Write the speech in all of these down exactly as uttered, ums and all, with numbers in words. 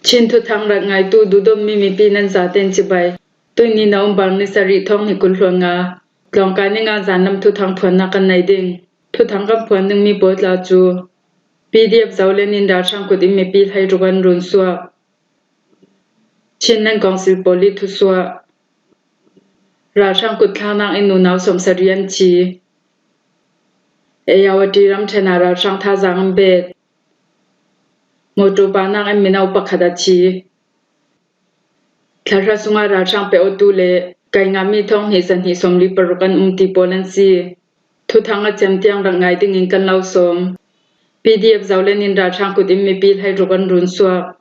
Chin thuthang rak ngaitu duhdawtmi mipi nan zaten cibai. Tuini November ni sarih thawng hnih kul hluan nga, tlawngkai ni nga zanlam thuthang phuannak kan nei ding. Thuthang kan phuan dingmi pawl tla cu P D F Zoland in ralhrang kut in mipi hleiruk an run suak. Chin nan kawngsil pawl i thusuah. Ralhrang kut thlaknak in nunau sawmsarih an thi. Ayawati ramṭhen ah ralhrang thazaang an bet. Motor panak in mino pakhat a thi. Thlarau sungah ralhrang pe awtu le kai ngahmi thawng hnih zahnih sawmli paruk an um ti pawl an si. Thuthang a cem tiang rak ngai dingin kan lo sawm. P D F Zoland in ralhrang kut in mipi hleiruk an run suak.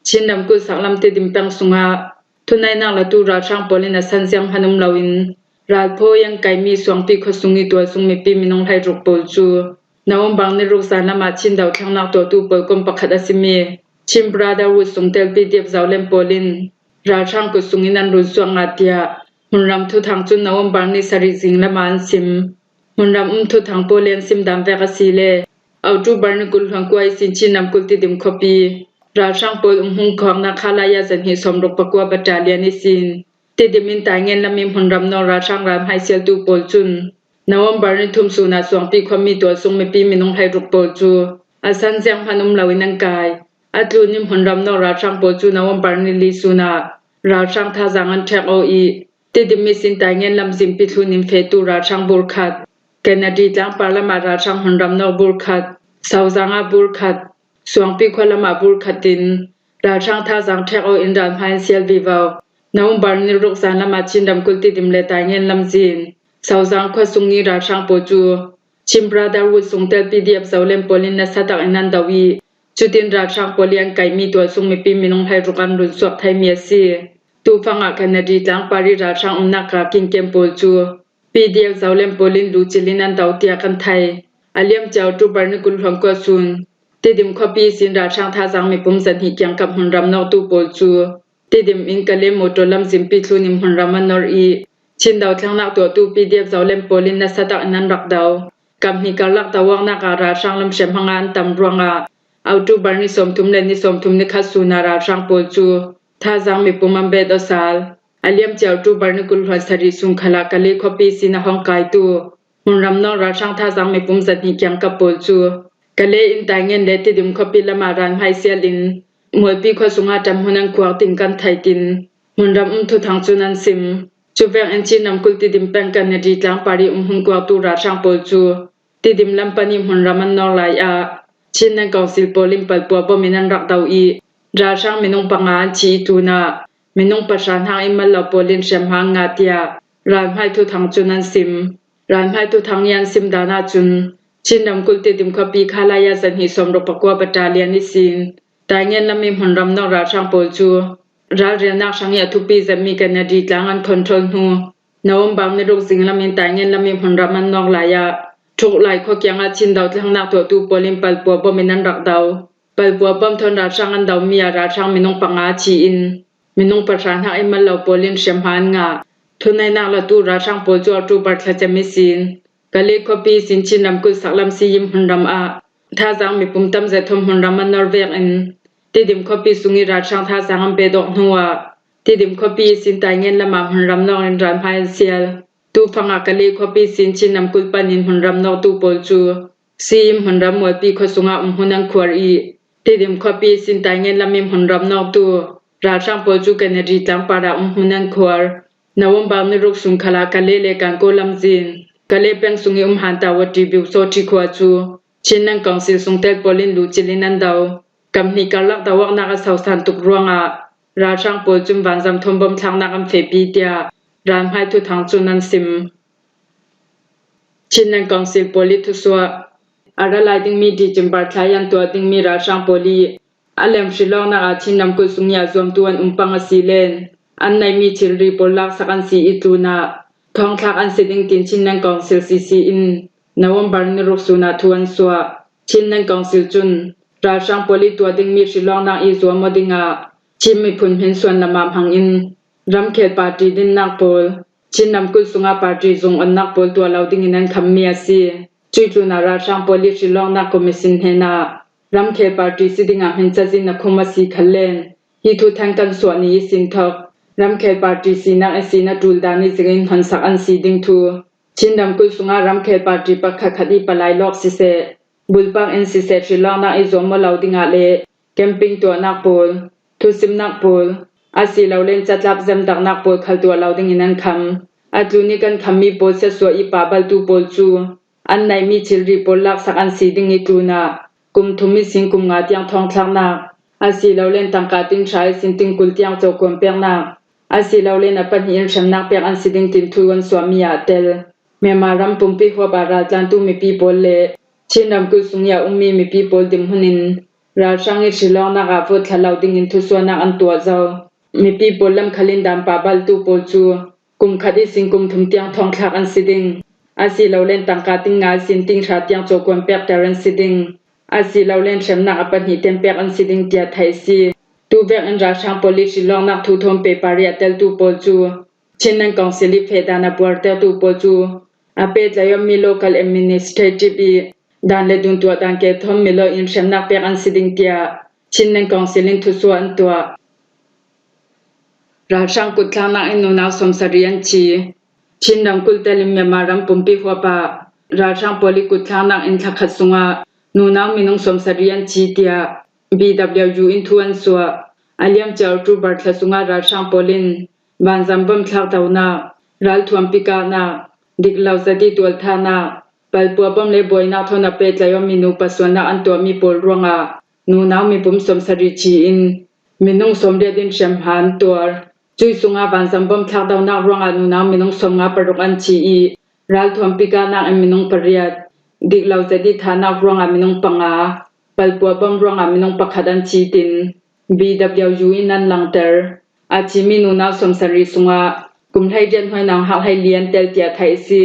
Chin ramkulh saklam Tidim peng sungah thuneihnak latu ralhrang pawl in a san zianghman um loin ralphawi an kaimi Suangpi khuasung i tualsung mipi minung hleiruk pawl cu November ni ruk zanlam ah Chin dothlennak tuahtu pawl kom pakhat a simi Chin Brotherhood sungtel P D F Zoland pawl in ralhrang kut sungin an run suak ngah tiah hmunram thuthang cun November ni sarih zinglam ah an sim. Hmunram um thuthang pawl le an sim dan vek a si le October ni kul hluan kua ihsin Chin ramkulh Tidim khuapi ralhrang pawl um hmun khuaknak Khalaya zahnih sawmruk pakua battalion ihsin Tidim in Taingen lam i hmunram nawk ralhrang ral hmaisialtu pawl cun November ni thum sun ah Suangpi khuami tualsung mipi minung hleiruk pawl cu a san zianghman um loin an kai. A tlun in hmunram nawk ralhrang pawl cu November ni li sun ah ralhrang thazaang an ṭhek aw i Tidim ihsin Taingen lam zin pithlun in fehtu ralhrang burkhat, Kennedy tlangpar lam ah ralhrang hmunram nawk burkhat, Sozang ah burkhat, Suangpi khua lam ah burkhat in ralhrang thazaang ṭhek aw in ral hmai an sial vivo. November ni ruk zanlam ah Chin ramkulh Tidim le Taingen lam zin Sozang khuasung i ralhrang pawl cu Chin Brotherhood sungtel P D F Zoland pawl in nasa tak in an do i, cutin ralhrang pawl i an kaimi tualsung mipi minung hleiruk an run suak theimi a si. Tufang ah Kennedy tlangpar i ralhrang umnak ka kinken pawl cu P D F Zoland pawl in lucil in an do tiah kan thei. A liamcia October ni kul hluan kua sun Tidim khuapi ihsin ralhrang thazaang mipum zahnih kiangkap hmunram nawktu pawl cu Tidim in Kale motor lam zin pithlun in hmunram an nor i, Chin dothlennak tuahtu P D F Zoland pawl in nasa tak in an rak do. Kaphnih karlak do awknak ah ralhrang lam hriamhma ah an tam ruangah October ni sawmthum le ni sawmthum ni khat sun ah ralhrang pawl cu thazaang mipum an bet aw sal. A liamcia October ni kul hluan sarih sun khal ah Kale khuapi sin a hong kaitu hmunram nawk ralhrang thazaang mipum zahnih kiangkap pawl cu Kale in Taingen le Tidim khuapi lam ah ral hmaisial in Mualpi khua sungah ṭanhmun an khuak ding kan thei tin hmunram um thuthang cun an sim. Cuvek in Chin ramkulh Tidim peng Kennedy tlangpar i um hmun kuaktu ralhrang pawl cu Tidim lam pan i hmunram an nawk lai ah Chin nan kawngsil pawl in palpua bom in an rak do i ralhrang minung panga an thi i tlun ah minung pahra hnak i mal lo pawl in hriamhma an ngah tiah ralhmai thuthang cun an sim. Ralhmai thuthang i an sim dan ahcun Chin ramkulh Tidim khuapi Khalaya zahnih sawmruk pakua battalion ihsin Taingen lam i hmunram nawk ralhrang pawl cu ralrialnak hrang i a thupi zetmi Kennedy tlang an control hnu November ni ruk zinglam in Taingen lam i hmunram an nawk lai ah Thuklai khua kiangah Chin dothlennak tuahtu pawl in palpua bom in an rak do. Palpua bom thawn ralhrang an domi ah ralhrang minung panga thi in minung pahra hnak i mal lo pawl in hriamhma an ngah. Thuneihnak latu ralhrang pawl cu October thla cem ihsin Kale khuapi ihsin Chin ramkulh saklam Siyim hmunram ah thazaang mipum tam zet thawn hmunram an nor vek in Tidim khuapi sung i ralhrang thazaang an bet awk hnu ah Tidim khuapi ihsin Taingen lam ah hmunram nawk in ralhmai an sial. Tufang ah Kale khuapi sin Chin ramkulh pan in hmunram nawktu pawl cu Siyim hmunram Mualpi khua sungah um hmun an khuar i Tidim khuapi sin Taingen lam i hmunram nawktu ralhrang pawl cu Kennedy tlangpar ah um hmun an khuar. November ni ruk sun khal ah Kale le Kankaw lamzin Kale peng sung i um hanta Wati Biu Sawṭhi khua cu Chin nan kawngsil sungtel pawl in lucil in an do. Kaphnih karlak do awknak a sosan tuk ruangah ralhrang pawl cun vanzam thawn bom thlaknak an fehpi tiah ralhmai thuthang cun an sim. Chin nan kawngsil pawl i thusuah. A ra lai dingmi December thla i an tuah dingmi ralhrang pawl i a lem hrilawknak ah Chin ramkulh sung i a zuamtu an um pang a si len an neihmi thilri pawl laksak an si i tlun ah thawngthlak an si ding tin Chin nan kawngsil C C in November ni ruk sun ah thu an suah. Chin nan kawngsil cun ralhrang pawl i tuah dingmi hrilawknak i zuam aw dingah Chin miphun hmin suan lam ah hmang in ramkhel party dinnak pawl, Chin ramkulh sungah party zung onnak pawl tuah lo dingin an khammi a si. Cuih tlunah ralhrang pawl i hrilawknak commission hnenah ramkhel party si dingah hmin cazin a khum a si khal len i thuthang kan suah ni i sin thawk. Ramkhel party sinak i sin a ṭul dan i zingin hnonsak an si ding thu. Chin ramkulh sungah ramkhel party pakhat khat i palai lawk siseh, bulpak in siseh hrilawknak i zuam aw lo dingah le camping tuahnak pawl, thusimnak pawl, a si lo len catlap zemdaknak pawl khal tuah lo dingin an kham. A tlun i kan khammi pawl siatsuah i pahbaltu pawl cu an neihmi thilri pawl laksak an si ding i tlunah kum thum i sin kum nga tiang thawngthlaknak, a si lo len tangka ting hra i sin ting kul tiang cokuan peknak, a si lo len a pahnih in hremnak pek an si ding tin thu an suahmi ah a tel. Myanmar ram pumpi huap ah raltlantu mipi pawl le Chin ramkulh sung i a ummi mipi pawl dinhmun in ralhrang i hrilawknak ah vawt thla lo dingin thusuahnak an tuah zo. Mipi pawl lam khal in dan pahbaltu pawl cu kum khat i sin kum thum tiang thawngthlak an si ding, a si lo len tangka ting nga i sin ting hra tiang cokuan pekter an si ding, a si lo len hremnak a pahnih ten pek an si ding tiah theih a si. Tu vek in ralhrang pawl i hrilawknak thu thawn pehpar i a teltu pawl cu Chinland Council i feh dan a buartertu pawl cu a pehtlai awmi local administrative i dan le dun tuah dan ke thawn milaw in hremnak pek an si ding tiah Chinland Council in thusuah an tuah. Ralhrang kutthlaknak in nunau sawmsarih an thi. Chin ramkulh telin Myanmar ram pumpi huap ah ralhrang pawl i kutthlaknak in thlakhat sungah nunau minung sawmsarih an thi tiah B W U in thu an suah. A liamcia October thla sungah ralhrang pawl in vanzam bom thlakdonak, ralthuampi kahnak, dik lo zati tualthanak, palpua bom le buainak thawn a pehtlai awmi nupa sualnak an tuahmi pawl ruangah nunau mipum sawmsarih thi in minung sawmriat in hremhma an tuar. Cui sungah vanzam bom thlakdonak ruangah nunau minung sawmnga paruk an thi i ralthuampi kahnak in minung pariat, dik lo zati thanak ruangah minung panga, palpua bom ruangah minung pakhat an thi tin B W U in an langter. A thimi nunau sawmsarih sungah kum hleiriat hnuai nang hak hleili an tel tiah theih a si.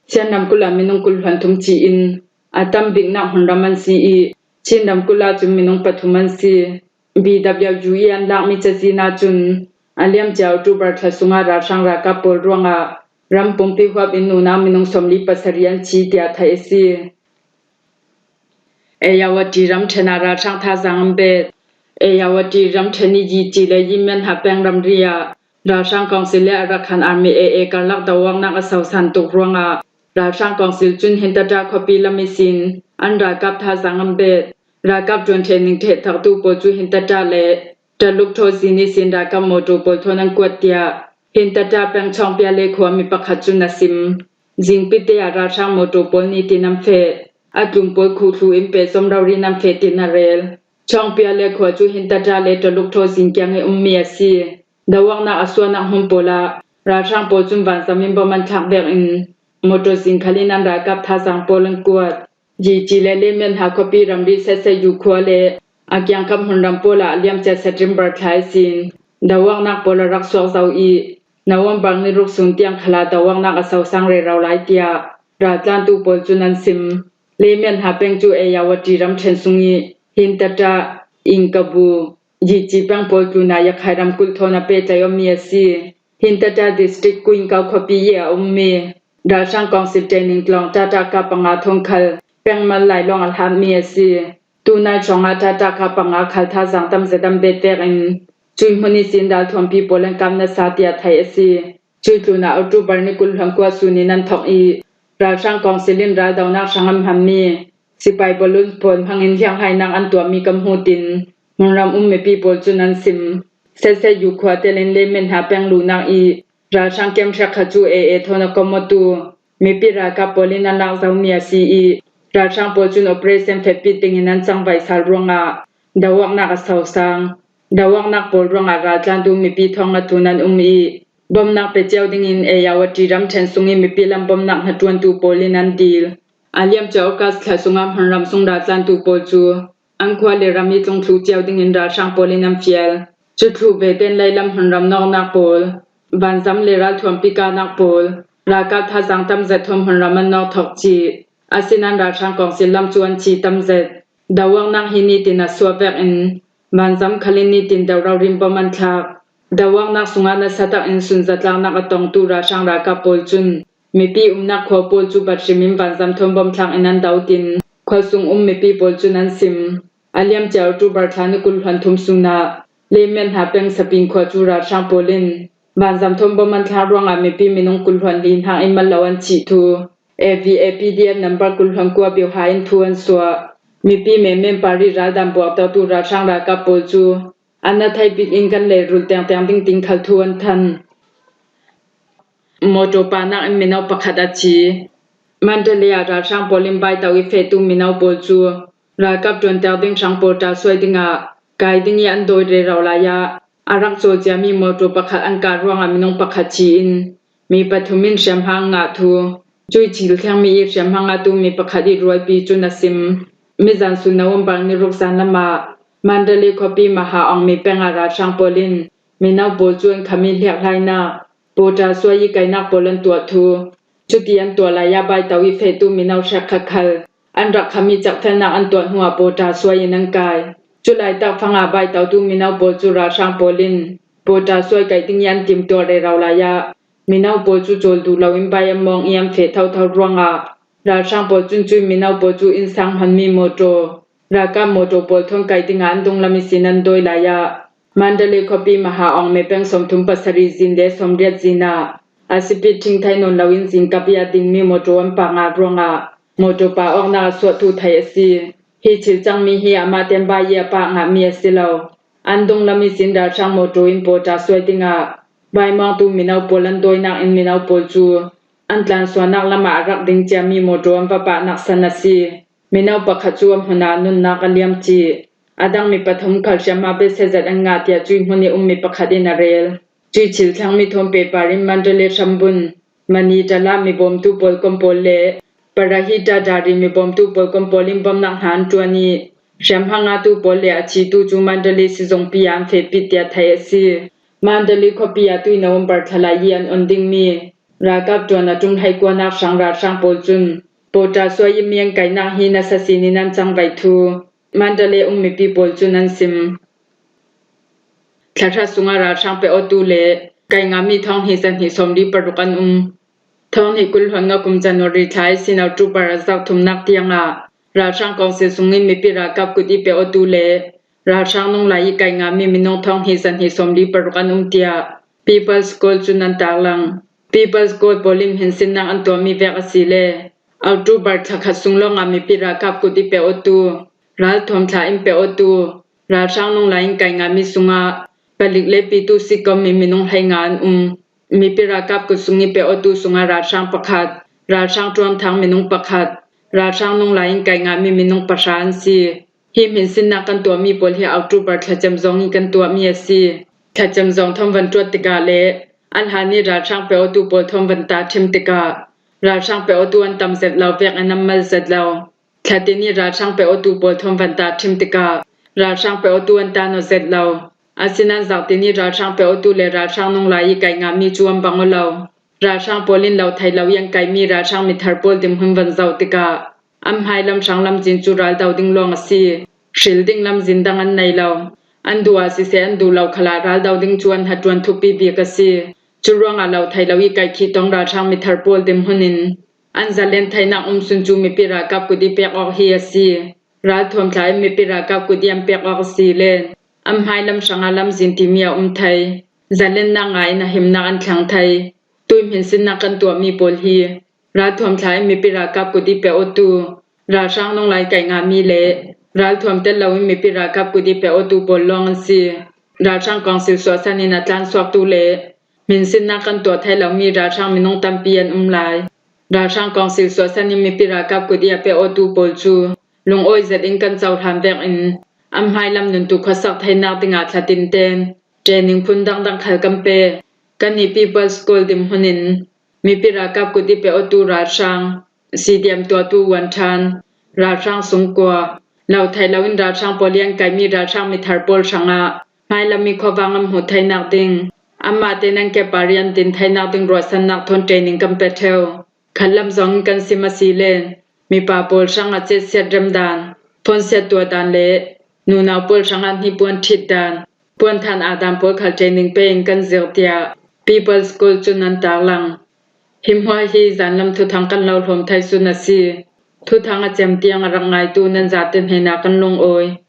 Chin ramkulh ah minung kul hluan thum thi in a tam biknak hmunram an si i Chin ramkulh ah cun minung pathum an si. B W U i an lakmi cazin ahcun a liamcia October thla sungah ralhrang ralkap pawl ruangah ram pumpi huap in nunau minung sawmli pasarih an thi tiah theih a si. Ayeyarwady ramṭhen ah ralhrang thazaang an bet. Ayeyarwady ramṭhen i Yici le Yimyanha peng ramri ah ralhrang kawngsil le Arakan Army A A karlak doawknak a sosan tuk ruangah ralhrang kawngsil cun Hintata khuapi lam ihsin an ralkap thazaang an bet. Ralkap ṭuan ṭheh ning ṭheh thaktu pawl cu Hintata le Ṭaluk ṭhawzin ihsin ralkap mawṭaw pawl thawn an kuat tiah Hintata peng Chawngpia le khuami pakhat cun a sim. Zingpite ah ralhrang mawṭaw pawl nitin an feh. A tlum pawl khuhlu in pehzom rori in an feh tin a rel. Chawngpia le khua cu Hintata le Ṭaluk ṭhawzin kiang i ummi a si. Doawknak a suahnak hmun pawl ah ralhrang pawl cun vanzam in bom an thlak vekin mawṭaw zing khal in an ralkap thazaang pawl an kuat. Yici le Lemyanha khuapi ramri Sese Yu khua le a kiangkap hmunram pawl ah a liamcia September thla ihsin doawknak pawl a rak suak zo i November ni ruk sun tiang khal ah doawknak a sosang rero lai tiah raltlantu pawl cun an sim. Lemyanha peng cu Ayeyarwady ramṭhen sung i Hintata, Inkabu, Yici peng pawl tlunah Yakhai ramkulh thawn a pehtlai awmi a si. Hintata district Kuinkau khuapi i a ummi ralhrang kawngsil training tlawng ṭaṭaka panga thawn khal pengmal lailawng a hlatmi a si. Tunai hrawngah ṭaṭaka panga khal thazaang tam zet an bet vekin cui hmun ihsin ralthuampi pawl an kap nasa tiah theih a si. Cui tlunah October ni kul hluan kua sun in an thawk i ralhrang kawngsil in raldonak hrang an hmanmi sipai balloon pawl hmangin hianghlainak an tuahmi kan hmu tin hmunram um mipi pawl cun an sim. Sese Yu khua telin Lemyanha peng luhnak i ralhrang kem hrekkhat cu A A thawn a kom awtu mipi ralkap pawl in an lak zomi a si i ralhrang pawl cun operation fehpit dingin an cangvaih sal ruangah doawknak a sosang. Doawknak pawl ruangah raltlantu mipi thawng a tlun an um i bomnak pe cio dingin Ayeyarwady ramṭhen sung i mipi lam bomnak hnaṭuantu pawl in an dil. A liamcia August thla sungah hmunram sung raltlantu pawl cu an khua le ram i tlung thluh cio dingin ralhrang pawl in an fial. Cu thluh ve ten leilam hmunram nawknak pawl, vanzam le ralthuampi kahnak pawl, ralkap thazaang tam zet thawn hmunram an nawk thawk cih. Asinain ralhrang kawngsil lam cu an thi tam zet. Doawknak hi nitin a suah vekin vanzam khal in nitin deuh rori in bom an thlak. Doawknak sungah nasa takin sunzatlaknak a tongtu ralhrang ralkap pawl cun mipi umnak khua pawl cu bat hrim in vanzam thawn bom thlak in an do tin khuasung um mipi pawl cun an sim. A liamcia October thla ni kul hluan thum sun ah Lemyan ha peng Saping khua cu ralhrang pawl in vanzam thawn bom an thlang ruangah mipi minung kul hluan li hnak in mal lo an chih thu A V A P D F number kul hluan kua bioha in thu an suah. Mipi menmen pari raldan buaktertu ralhrang ralkap pawl cu an na thei bik in kan leirul tengteng ding tiin khal thu an than. Motor panak in mino pakhat a thi. Mandalay ah ralhrang pawl in baitau i fehtu mino pawl cu ralkap ṭuanter ding hrang pawl ṭasuai dingah kai ding i an dawi rero lai ah a rak cawl ciami motor pakhat an kah ruangah minung pakhat thi in mi pathum in hriamhma an ngah thu, cui thil thlengmi i hriamhma ngahtu mi pakhat i rualpi cun a sim. Mizan sun November ni ruk zan lamah Mandalay khuapi Maha Ongmi peng ah ralhrang pawl in mino pawl cu an khami hliakhlainak, pawl ṭasuai i kainak pawl an tuah thu, cuti an tuah lai ah baitau i fehtu mino hrekkhat khal an rak khami cakfelnak an tuah hnuah pawl ṭasuai in an kai. Cu laitak fangah baitautu mino pawl cu ralhrang pawl in pawl ṭasuai kaih ding i an timtuah rero lai ah mino pawl cu cawl duh loin bai an mawng i an feh thotho ruangah ralhrang pawl cun cui mino pawl cu innsang hmanmi motor, ralkap motor pawl thawn kaih dingah an dunglam ihsin an dawi lai ah Mandalay khuapi Maha Ongmi peng sawmthum pasarih zin le sawmriat zin ah a sipit ṭhingthei nawn loin zingkap i a dingmi motor an pah ngah ruangah motor pah awknak a suahtu theih a si. Hi thil cangmi hi amah ten bai i a pah ngahmi a si lo. An dunglam ihsin ralhrang motor in pawl ṭasuai dingah baimawngtu mino pawl an dawinak in mino pawl cu an tlansuahnak lamah a rak ding ciami motor an va pahnak san a si. Mino pakhat cu a hmun ah nunnak a liam cih. A dang mi pathum khal hriamhma besia zat an ngah tiah cui hmun i ummi pakhat in a rel. Cui thil thlengmi thawn pehpar in Mandalay hrambun Manitala mi bawmtu pawl kom pawl le Parahita Dari mi bawmtu pawl kom pawl in bawmhnak hna an ṭuan i hriamhma ngahtu pawl le a thitu cu Mandalay sizungpi ah an fehpi tiah theih a si. Mandalay khuapi ah tui November thla lai i an on dingmi ralkap ṭuan a ṭum hleikuanak hrang ralhrang pawl cun pawl ṭasuai i mi an kaihnak hi nasa sinin an cangvaih thu Mandalay um mipi pawl cun an sim. Thlahra sungah ralhrang pe awtu le kai ngami thawng hnih zahnih sawmli paruk an um. Thawng hnih kul hluan nga kum January thla ihsin October a zarh thumnak tiangah ralhrang kawngsil sungin mipi ralkap kut i pe awtu le ralhrang nunglai i kai ngami minung thawng hnih zahnih sawmli paruk an um tiah People's Call cun an taklang. People's Call pawl in hminsinnak an tuahmi vek a si le October thlakhat sung lawngah mipi ralkap kut i pe awtu, ralthuam thla in pe awtu, ralhrang nunglai in kai ngami sungah palik le pitu si kommi minung hleinga an um. Mipi ralkap kut sung i pe awtu sungah ralhrang pakhat, ralhrang ṭuangthang minung pakhat, ralhrang nunglai in kai ngami minung pahra an si. Hi hminsinnak kan tuahmi pawl hi October thlacem zong i kan tuahmi a si. Thlacem zong thawn van ṭuat tikah le a hlan i ralhrang pe awtu pawl thawn van ta ṭhim tikah ralhrang pe awtu an tam zet lo vek in an mal zet lo. Thlatin i ralhrang pe awtu pawl thawn van ta ṭhim tikah ralhrang pe awtu an ta nawn zet lo. Asinain zarhtin i ralhrang pe awtu le ralhrang nunglai i kai ngami cu an bang aw lo. Ralhrang pawl in lo thei lo i an kaimi ralhrang mithar pawl dinhmun van zoh tikah an hmailam hrang lamzin cu ral do ding lawng a si. Hril ding lamzin dang an nei lo. An duh ah siseh, an duh lo khalah ral do ding cu an hnaṭuan thupi bik a si. Cu ruangah lo thei lo i kaihkhih tong ralhrang mithar pawl dinhmun in an zalen theinak um sun cu mipi ralkap kut i pek awk hi a si. Ralthuam thla in mipi ralkap kut i an pek awk a si le an hmailam hrangah lamzin timi a um thei. Zalennak ngah in a himnak an thleng thei. Tui hminsinnak kan tuahmi pawl hi ralthuam thla in mipi ralkap kut i pe awtu, ralhrang nunglai kai ngami le ralthuam tel loin mipi ralkap kut i pe awtu pawl lawng an si. Ralhrang kawngsil suahsan in a tlansuaktu le hminsinnak kan tuah thei lomi ralhrang minung tampi an um lai. Ralhrang kawngsil suahsan in mipi ralkap kut i a pe awtu pawl cu lungawi zet in kan cohlan vekin an hmailam nuntu khuasak theinak dingah thlatin ten training phun dangdang khal kan pe. Kan i People's Call dinhmun in mipi ralkap kut i pe awtu ralhrang, C D M tuahtu uan ṭhan, ralhrang sungkua, lo thei loin ralhrang pawl i an kaimi ralhrang mithar pawl hrangah hmailam i khuavang an hmuh theinak ding, anmah tein an kepar i an din theinak ding ruahsannak thawn training kan pe ṭheu. Khatlam zong in kan sim a si le mipa pawl hrangah cetsiat rem dan, phone siat tuah dan le nunau pawl hrangah hnipuan ṭhit dan, puanthan aa dan pawl khal training pe in kan zir tiah People's Call cun an taklang. Hi hmuah hi zanlam thuthang kan lo hlawm thei sun a si. Thuthang a cem tiang a rak ngaitu nan zate hnenah kan lungawi.